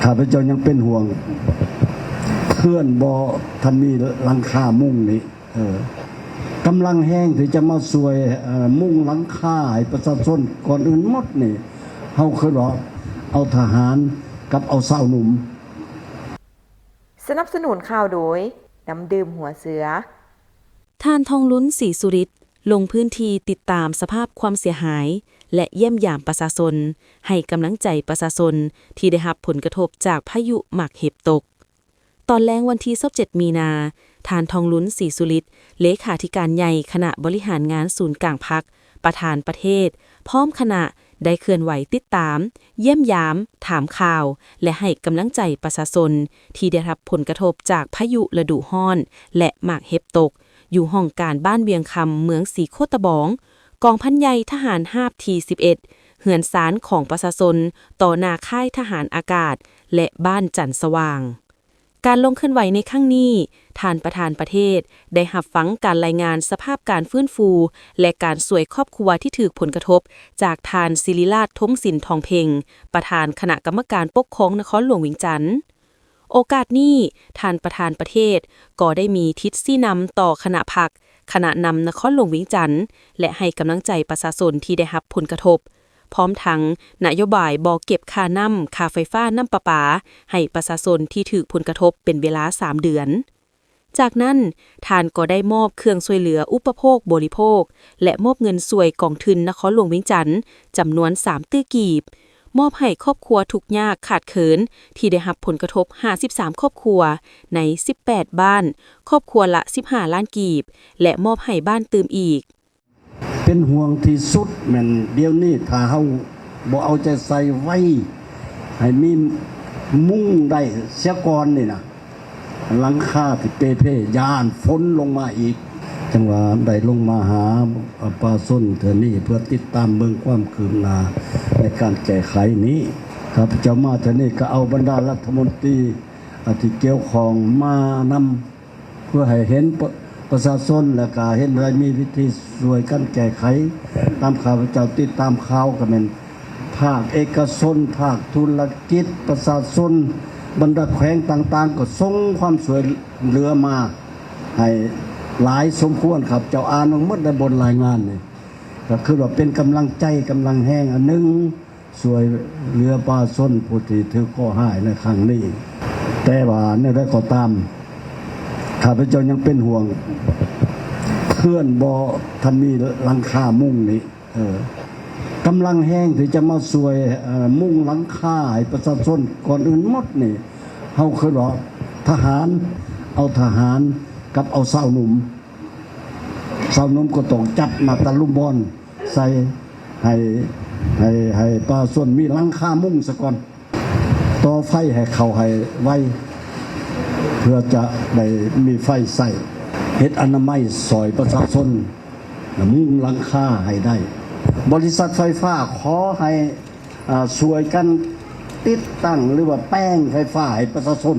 ຂ້າພະເຈົ້າຍັງເປັນຫ່ວງເຮືອນບໍ່ທັນມີຫຼັງຄາມຸງນີ້ ເອີ ກຳລັງແຮງທີ່ຈະມາຊ່ວຍ ເອີ ມຸງຫຼັງຄາໃຫ້ປະຊາຊົນ ກ່ອນອື່ນໝົດນີ້ ເຮົາຄິດວ່າເອົາທະຫານກັບເອົາຊາວໜຸ່ມ. ສະໜັບສະໜູນຂ່າວໂດຍ ນ້ຳດື່ມຫົວເສືອ. ທ່ານ ທອງລຸນ ສີສຸລິດ ລົງພື້ນທີ່ຕິດຕາມສະພາບຄວາມເສຍຫາຍ ແລະ ຢ້ຽມຢາມປະຊາຊົນ, ໃຫ້ກຳລັງໃຈປະຊາຊົນທີ່ໄດ້ຮັບຜົນກະທົບຈາກພາຍຸໝາກເຫັບຕົກ. ຕອນແລງວັນທີຊາວເຈັດ ມີນາ, ທ່ານ ທອງລຸນ ສີສຸລິດ ເລຂາທິການໃຫຍ່ຄະນະບໍລິຫານງານສູນກາງພັກ, ປະທານປະເທດ ພ້ອມຄະນະ ໄດ້ເຄື່ອນໄຫວຕິດຕາມ, ຢ້ຽມຢາມ, ຖາມຂ່າວ ແລະ ໃຫ້ກຳລັງໃຈປະຊາຊົນທີ່ໄດ້ຮັບຜົນກະທົບຈາກພາຍຸລະດູຮ້ອນ ແລະ ໝາກເຫັບຕົກ ຢູ່ຫ້ອງການບ້ານວຽງຄຳ ເມືອງສີໂຄດຕະບອງ, ກອງພັນໃຫຍ່ທະຫານຮາບທີສິບເອັດ, ເຮືອນຊານຂອງປະຊາຊົນຕໍ່ໜ້າຄ້າຍທະຫານອາກາດ ແລະ ບ້ານຈັນສະຫວ່າງ. ການລົງເຄື່ອນໄຫວໃນຄັ້ງນີ້, ທ່ານປະທານປະເທດໄດ້ຮັບຟັງການລາຍງານສະພາບການຟື້ນຟູ ແລະ ການຊ່ວຍຄອບຄົວທີ່ຖືກຜົນກະທົບຈາກທ່ານ ສິລິລາດ ທົງສິນທອງເພັງ, ປະທານຄະນະກຳມະການປົກຄອງນະຄອນຫຼວງວຽງຈັນ. ໂອກາດນີ້, ທ່ານປະທານປະເທດກໍໄດ້ມີທິດຊີ້ນຳຕໍ່ຄະນະພັກ, ຄະນະນຳນະຄອນຫຼວງວຽງຈັນ ແລະ ໃຫ້ກຳລັງໃຈປະຊາຊົນທີ່ໄດ້ຮັບຜົນກະທົບ, ພ້ອມທັງນະໂຍບາຍບໍ່ເກັບຄ່ານ້ຳ, ຄ່າໄຟຟ້າ, ນ້ຳປະປາ ໃຫ້ປະຊາຊົນທີ່ຖືກຜົນກະທົບເປັນເວລາສາມເດືອນ. ຈາກນັ້ນ, ທ່ານກໍໄດ້ມອບເຄື່ອງຊ່ວຍເຫຼືອອຸປະໂພກບໍລິໂພກ ແລະ ມອບເງິນຊ່ວຍກອງທຶນນະຄອນຫຼວງວຽງຈັນ ຈຳນວນສາມຕື້ກີບ, ມອບໃຫ້ຄອບຄົວທຸກຍາກຂາດເຂີນທີ່ໄດ້ຮັບຜົນກະທົບຫ້າສິບສາມຄອບຄົວ ໃນສິບແປດບ້ານ, ຄອບຄົວລະສິບຫ້າລ້ານກີບ ແລະ ມອບໃຫ້ບ້ານຕື່ມອີກ. ເປັນຫ່ວງທີ່ສຸດແມ່ນດຽວນີ້ ຖ້າເຮົາບໍ່ເອົາໃຈໃສ່ໄວ ໃຫ້ມີມຸງໄດ້ເສຍກ່ອນນີ້ນະ ຫຼັງຄາທີ່ເປ່ເພ ຢ້ານຝົນລົງມາອີກ. ຈັ່ງວ່າໄດ້ລົງມາຫາປະຊາຊົນເທື່ອນີ້ ເພື່ອຕິດຕາມເບິ່ງຄວາມຄືບໜ້າໃນການແກ້ໄຂນີ້. ຂ້າພະເຈົ້າມາເທື່ອນີ້ກໍເອົາບັນດາລັດຖະມົນຕີ ອາ ທີ່ກ່ຽວຂ້ອງມານຳ ເພື່ອໃຫ້ເຫັນປະ ປະຊາຊົນ ແລະກະເຫັນໄດ້ມີວິທີຊ່ວຍກັນແກ້ໄຂ. ຕາມຂ້າພະເຈົ້າຕິດຕາມຂ່າວ ກະແມ່ນພາກເອກະຊົນ, ພາກທຸລະກິດ, ປະຊາຊົນ, ບັນດາແຂວງຕ່າງໆ ກໍສົ່ງຄວາມຊ່ວຍເຫຼືອມາໃຫ້ຫຼາຍສົມຄວນ. ຂ້າພະເຈົ້າອ່ານມາໝົດໃນບົດລາຍງານນີ້ ກໍຄືວ່າເປັນກຳລັງໃຈ, ກຳລັງແຮງອັນໜຶ່ງ ຊ່ວຍເຫຼືອປະຊາຊົນຜູ້ທີ່ຖືກເຄາະຮ້າຍໃນຄັ້ງນີ້. ແຕ່ວ່າແນວໃດກໍຕາມ, ຂ້າພະເຈົ້າຍັງເປັນຫ່ວງເຮືອນບໍ່ທັນມີຫຼັງຄາມຸງນີ້ ເອີ ກຳລັງແຮງທີ່ຈະມາຊ່ວຍ ເອີ ມຸງຫຼັງຄາໃຫ້ປະຊາຊົນ ກ່ອນອື່ນໝົດນີ້ ເຮົາຄິດວ່າທະຫານ ເອົາທະຫານກັບເອົາຊາວໜຸ່ມ ຊາວໜຸ່ມກໍຕ້ອງຈັດມາຕະລຸມບອນໃສ່ ໃຫ້ ໃຫ້ ໃຫ້ປະຊາຊົນມີຫຼັງຄາມຸງສາກ່ອນ ຕໍ່ໄຟໃຫ້ເຂົ້າໃຫ້ໄວ ເພື່ອຈະໄດ້ມີໄຟໃຊ້ ເຮັດອະນາໄມຊ່ອຍປະຊາຊົນ ແລະ ມຸງຫຼັງຄາໃຫ້ໄດ້. ບໍລິສັດໄຟຟ້າຂໍໃຫ້ ອາ ຊ່ວຍກັນຕິດຕັ້ງ ຫຼືວ່າແປງໄຟຟ້າໃຫ້ປະຊາຊົນ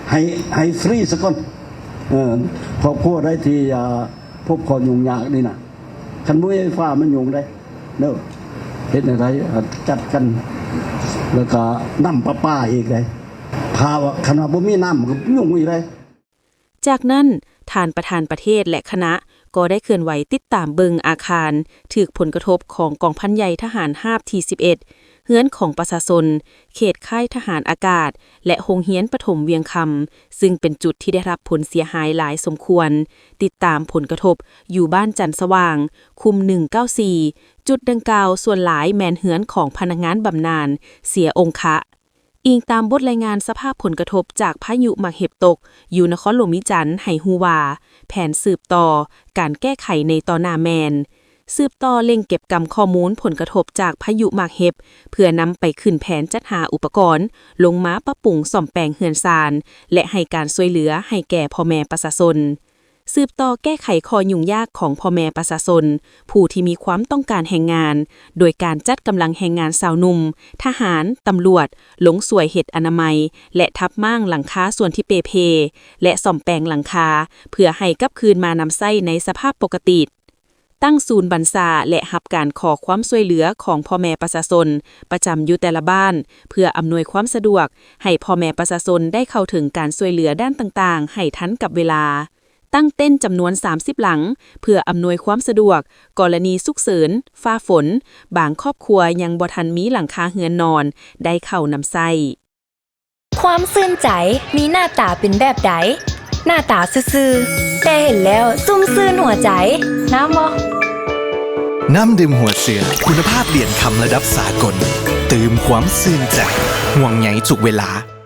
ໃຫ້ ໃຫ້ຟຣີສາກ່ອນ. ເອີ ຄອບຄົວໃດທີ່ ອາ ພົບຂໍ້ຫຍຸ້ງຍາກນີ້ນະ ຄັນບໍ່ມີໄຟຟ້າມັນຫຍຸ້ງເດ້ ເດີ ເຮັດແນວໃດ ອາ ຈັດກັນ ແລ້ວກະນ້ຳປະປາອີກເດ້ ຖ້າວ່າ ຄັນວ່າບໍ່ມີນ້ຳກໍຫຍຸ້ງອີກເດ້. ຈາກນັ້ນ, ທ່ານປະທານປະເທດ ແລະ ຄະນະ ກໍໄດ້ເຄື່ອນໄຫວຕິດຕາມເບິ່ງອາຄານຖືກຜົນກະທົບຂອງກອງພັນໃຫຍ່ທະຫານຮາບທີສິບເອັດ, ເຮືອນຂອງປະຊາຊົນ ເຂດຄ້າຍທະຫານອາກາດ ແລະ ໂຮງຮຽນປະຖົມວຽງຄຳ, ຊຶ່ງເປັນຈຸດທີ່ໄດ້ຮັບຜົນເສຍຫາຍຫຼາຍສົມຄວນ, ຕິດຕາມຜົນກະທົບຢູ່ບ້ານຈັນສະຫວ່າງ, ຄຸ້ມໜຶ່ງເກົ້າສີ່, ຈຸດດັ່ງກ່າວສ່ວນຫຼາຍແມ່ນເຮືອນຂອງພະນັກງານບຳນານເສຍອົງຄະ. ອີງຕາມບົດລາຍງານສະພາບຜົນກະທົບຈາກພາຍຸໝາກເຫັບຕົກຢູ່ນະຄອນຫຼວງວຽງຈັນໃຫ້ຮູ້ວ່າ, ແຜນສືບຕໍ່ການແກ້ໄຂໃນຕໍ່ໜ້າແມ່ນ, ສືບຕໍ່ເລັ່ງເກັບກຳຂໍ້ມູນຜົນກະທົບຈາກພາຍຸໝາກເຫັບ ເພື່ອນຳໄປຂຶ້ນແຜນຈັດຫາອຸປະກອນລົງມາປັບປຸງສ້ອມແປງເຮືອນຊານ ແລະ ໃຫ້ການຊ່ວຍເຫຼືອໃຫ້ແກ່ພໍ່ແມ່ປະຊາຊົນ. ສືບຕໍ່ແກ້ໄຂຂໍ້ຫຍຸ້ງຍາກຂອງພໍ່ແມ່ປະຊາຊົນ ຜູ້ທີ່ມີຄວາມຕ້ອງການແຮງງານ, ໂດຍການຈັດກຳລັງແຮງງານຊາວໜຸ່ມ, ທະຫານ, ຕຳຫຼວດ ລົງຊ່ວຍເຮັດອະນາໄມ ແລະ ທັບມ້າງຫຼັງຄາສ່ວນທີ່ເປ່ເພ ແລະ ສ້ອມແປງຫຼັງຄາ ເພື່ອໃຫ້ກັບຄືນມານຳໃຊ້ໃນສະພາບປົກກະຕິ. ຕັ້ງສູນບັນຊາ ແລະ ຮັບການຂໍຄວາມຊ່ວຍເຫຼືອຂອງພໍ່ແມ່ປະຊາຊົນປະຈຳຢູ່ແຕ່ລະບ້ານ ເພື່ອອຳນວຍຄວາມສະດວກໃຫ້ພໍ່ແມ່ປະຊາຊົນໄດ້ເຂົ້າເຖິງການຊ່ວຍເຫຼືອດ້ານຕ່າງໆໃຫ້ທັນກັບເວລາ. ຕັ້ງເຕັນຈຳນວນສາມສິບຫຼັງ ເພື່ອອຳນວຍຄວາມສະດວກກໍລະນີສຸກເສີນ, ຟ້າຝົນ, ບາງຄອບຄົວຍັງບໍ່ທັນມີຫຼັງຄາເຮືອນນອນໄດ້ເຂົ້ານຳໃຊ້. ຄວາມຊື່ນໃຈມີໜ້າຕາເປັນແບບໃດ? ໜ້າຕາຊື່ໆ ແຕ່ເຫັນແລ້ວຊຸ່ມຊື່ນຫົວໃຈ. ງາມບໍ່? ນ້ຳດື່ມຫົວເສືອ ຄຸນນະພາບຫຼຽນຄຳລະດັບສາກົນ ຕື່ມຄວາມຊື່ນໃຈ ຫ່ວງໃຍທຸກເວລາ.